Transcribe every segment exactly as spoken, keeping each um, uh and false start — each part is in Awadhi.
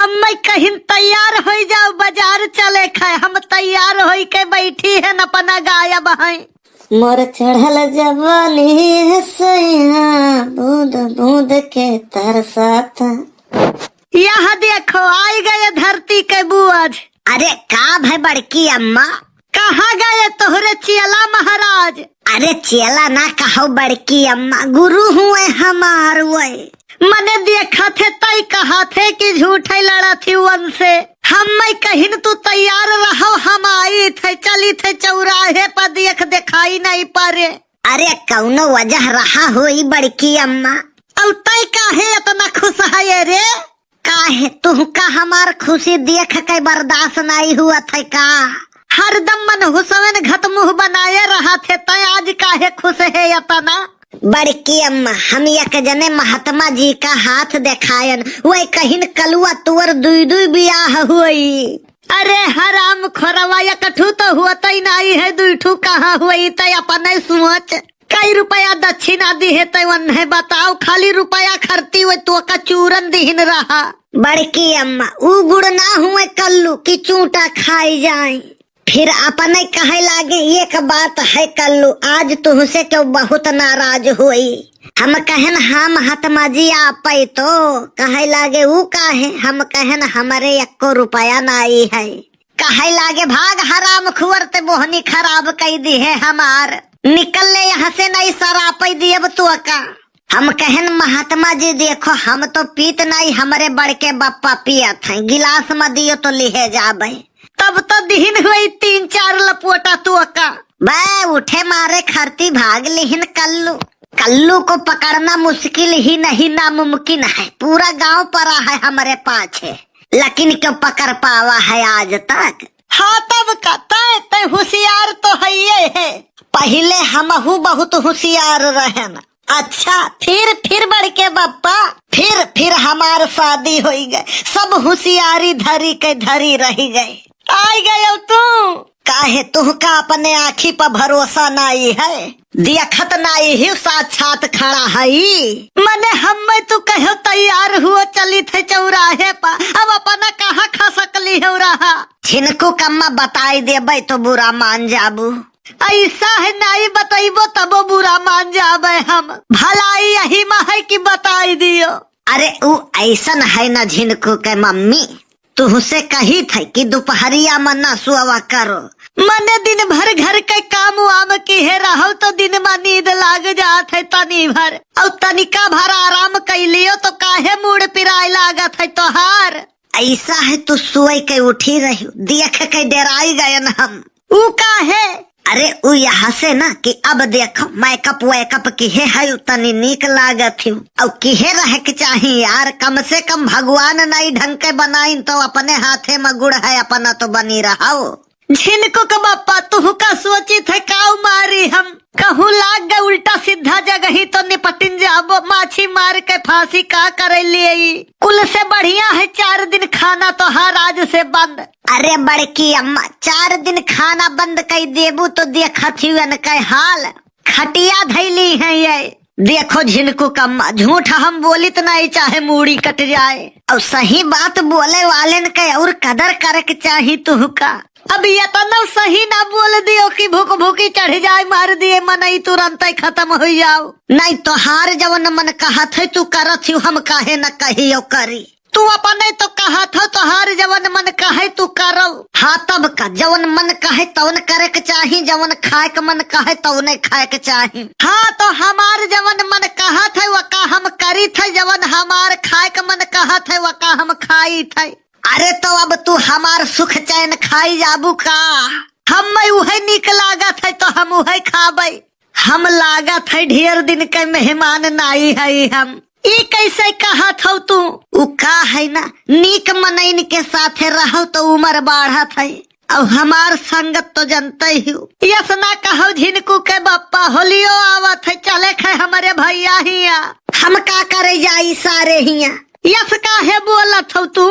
मैं कहिन तैयार होई जाओ, बाजार चले खाए, हम तैयार होई के बैठी हैं, अपना गायब हैं। मोर चढ़ल जवानी है सैया, बूंद बूंद के तरसात। यहाँ देखो, आई गए धरती के बुअज। अरे का भय बड़की अम्मा? कहाँ गए तोहरे चेला महाराज? अरे चेला ना कहो बड़की अम्मा, गुरु हुए हमार हुए। मने देखत है तई कहत है कि झूठ है लड़त ही उनसे। हम मैं कहिन तू तैयार रहो, हम आई थे, चली थे चौराहे पर, देख देखाई नहीं पड़े। अरे कौनो वजह रहा होई बड़की अम्मा। अउ तई काहे इतना खुश है रे? काहे तुहका हमार खुशी देख के बर्दाश्त नहीं हुआ थे का? हरदम मन हुसवन घत मुँह बनाए रहा थे, तय आज काहे खुश है इतना? बड़की अम्मा, हम एक जने महात्मा जी का हाथ देखायन, वह कहिन कलुआ तुअर दुई दुई बियाह हुई। अरे हराम खोरवा, एक ठू तो हुआ तई नहीं है, दुई ठू कहाँ हुई? तय अपने सोच। कई रुपया दक्षिणा दिहे तय वन्हे बताओ, खाली रुपया खर्ची हुए तो का चूरन दिहिन रहा। बड़की अम्मा, ऊ गुड़ ना हुए कल्लू कि चूंटा खाई जाए। फिर अपने कहे लागे, एक बात है कल्लू, आज तुहसे क्यों बहुत नाराज हुई। हम कहन, हाँ महात्मा जी, आपे तो। कहे लागे, ऊ काहे? हम कहन, हमरे एको रुपया नाई है। कहे लागे, भाग हराम खुअर, ते बोहनी खराब कई दिहे हमार। निकल ले यहाँ से, नहीं सरापई दियब तुअका। हम कहन, महात्मा जी देखो, हम तो पीत नहीं, हमरे बड़के बप्पा पियत हैं, गिलास में दियो तो लिहे जाबे। तब तो दिहिन हुई तीन चार लपोटा तुअका। बे उठे मारे खर्ची भाग लिहिन कल्लू। कल्लू को पकड़ना मुश्किल ही नहीं, नामुमकिन है। पूरा गांव पड़ा है हमरे पाछे, लेकिन क्यों पकड़ पावा है आज तक? हाँ, तब का तय, तय होशियार तो हइये है। पहिले हमहू बहुत होशियार रहेन। अच्छा, फिर, फिर बड़के बप्पा, फिर, फिर हमार शादी होई गए, सब होशियारी धरी के धरी रही गए। आई गए तू। काहे तुहका अपने आँखी पर भरोसा नाई है? देखत नाई ही साक्षात खड़ा हई। मने हम्मे तू कहो तैयार हुओ, चली थे चौराहे पा, अब अपना कहाँ खसकली हो रहा। झिनकू कम्मा बताई देबै तो बुरा मान जाबू। ऐसा है नाई बतैबो तबो बुरा मान जाबै हम, भलाई यही मा है कि बताई दियो। अरे ऊ ऐसन है ना झिनकू के मम्मी, तुहसे कही थे कि दोपहरिया में ना सोवा करो। मने दिन भर घर के काम वाम किहे रहो तो दिन में नींद लाग जात है तनी भर, और तनिका भर आराम कैलियो तो काहे मूड़ पिराए लागत है तोहार। ऐसा है तू सोए के उठी रही, देख के डराई गयन हम। ऊ काहे? अरे ऊ यहाँ से ना कि अब देखो मेकअप वेकअप किहे है, तनी नीक लागत ही। और किहे रहे के चाही यार, कम से कम भगवान नाई ढंग के बनाइन तो अपने हाथे में गुड़ है, अपना तो बनी रहो। झिनकू के बापा, तुहका सोची थे काऊ मारी हम, कहूँ लाग गए उल्टा सीधा जगही तो निपटिन जाबो, माछी मार के फांसी का करे लिए। कुल से बढ़िया है चार दिन खाना तोहार आज से बंद। अरे बड़की अम्मा, चार दिन खाना बंद कई देबू तो देखत ही उनके हाल, खटिया धैली है ये। देखो झिनकू कम्मा, झूठ हम बोलित नहीं चाहे मूड़ी कट जाए, और सही बात बोले वालेन के और कदर करे के चाही तुहका। अब इतना सही ना बोल दियो कि भूख भूखी चढ़ जाए, मार दिए मनई तुरंत ही खत्म हो जाओ। नहीं तोहार जवन मन कहत है तू करत ही, हम काहे न कहियो करी। तू अपने तो कहत हो तोहार जवन मन कहे तू करो। हाँ तब का, जवन मन कहे तवन करे के चाही, जवन खाए के मन कहे तवने खाए के चाही। हाँ तो हमार जवन मन कहत है वका हम करी थे, जवन हमार खाए के मन कहत है वका हम खाई थे। अरे तो अब तू हमार सुख चैन खाई जाबू का? हम मैं उहे नीक लागत है तो हम उहे खाबै। हम लागत है ढेर दिन के मेहमान नाई है हम। ई कैसे कहत हौ तू? उ का है ना, नीक मनइन के साथे रहो तो उमर बाढ़त है, और हमार संगत तो जनते ही हो। यस ना कहो झिनकू के बप्पा, होलियो आवत है, चले खे हमरे भैया हिया। हम का करे जाई सारे हिया? यस काहे बोलत हौ तू?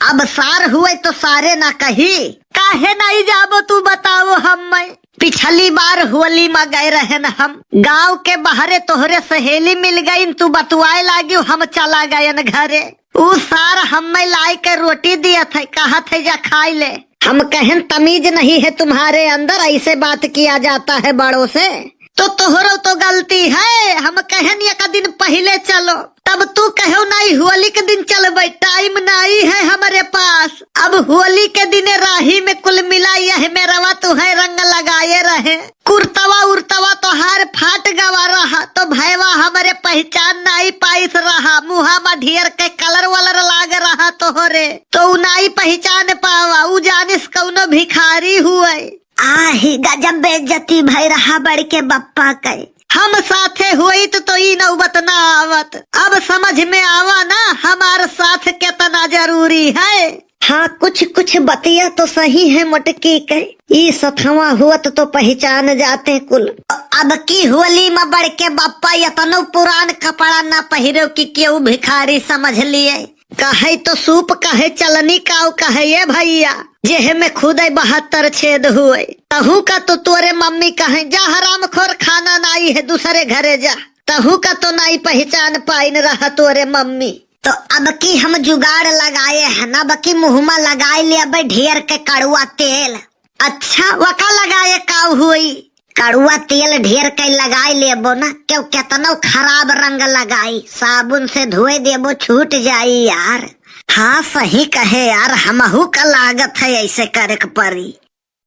अब सार हुए तो सारे ना कही, काहे नाई जाबो तू बताओ हम्मै? पिछली बार होली मा गए रहेन हम, गाँव के बाहरे तोहरे सहेली मिल गईन, तू बतुआए लागिउ हम चला गएन घरे। ऊ सार हम्मै लाइके रोटी दियत है, कहत है जा खाइ ले। हम कहेन तमीज नहीं है तुम्हारे अंदर, ऐसे बात किया जाता है बड़ों से? तो तोहरो तो गलती है, हम कहेन एक दिन पहिले चलो, तब तू कहेउ नाई होली के दिन चलबै, टाइम नाई है हमरे पास। अब होली के दिने राही में कुल मिला यह मेरवा तुहै रंग लगाए रहे। कुर्तवा उर्तवा तोहार फाट गवा रहा, तो भैवा हमरे पहिचान नाई पाइस रहा। मुहा मा ढेर के कलर वलर लाग रहा तोहरे, तो उ नाई पहिचान पावा, उ जानिस कउनो भिखारी हुए। आही गजब बेइज्जती भई रहा बड़के बप्पा के। हम साथे होइत तो ई नौबत ना आवत। अब समझ में आवा ना हमार साथ केतना जरूरी है। हाँ, कुछ कुछ बतिया तो सही है मोटकी के, ई सथवा होत तो पहिचान जाते कुल। अब की होली मा बड़के बप्पा एतनो पुरान कपड़ा ना पहिरो कि केहू भिखारी समझ लिए। कहै तो सूप कहै चलनी काउ कहै ए भइया, जेह में खुदै बहत्तर छेद हुए। तहूँ का तो तोरे मम्मी कहै, "जा हरामखोर, खाना नाई है, दूसरे घरे जा।" तहूँ का तो नाई पहिचान पाइन रहा तोरे मम्मी। तो अब की हम जुगाड़ लगाए हन, अब की मुँह मा लगाए लेबै ढेर के कड़ुआ तेल। अच्छा, वका लगाए काउ हुई? कड़ुआ तेल ढेर के लगाए लेबो ना, केहू केतनो खराब रंग लगाई, साबुन से धोए देबो, छूट जाई यार। हाँ, सही कहे यार, हमहू का लागत है ऐसे करे के परी।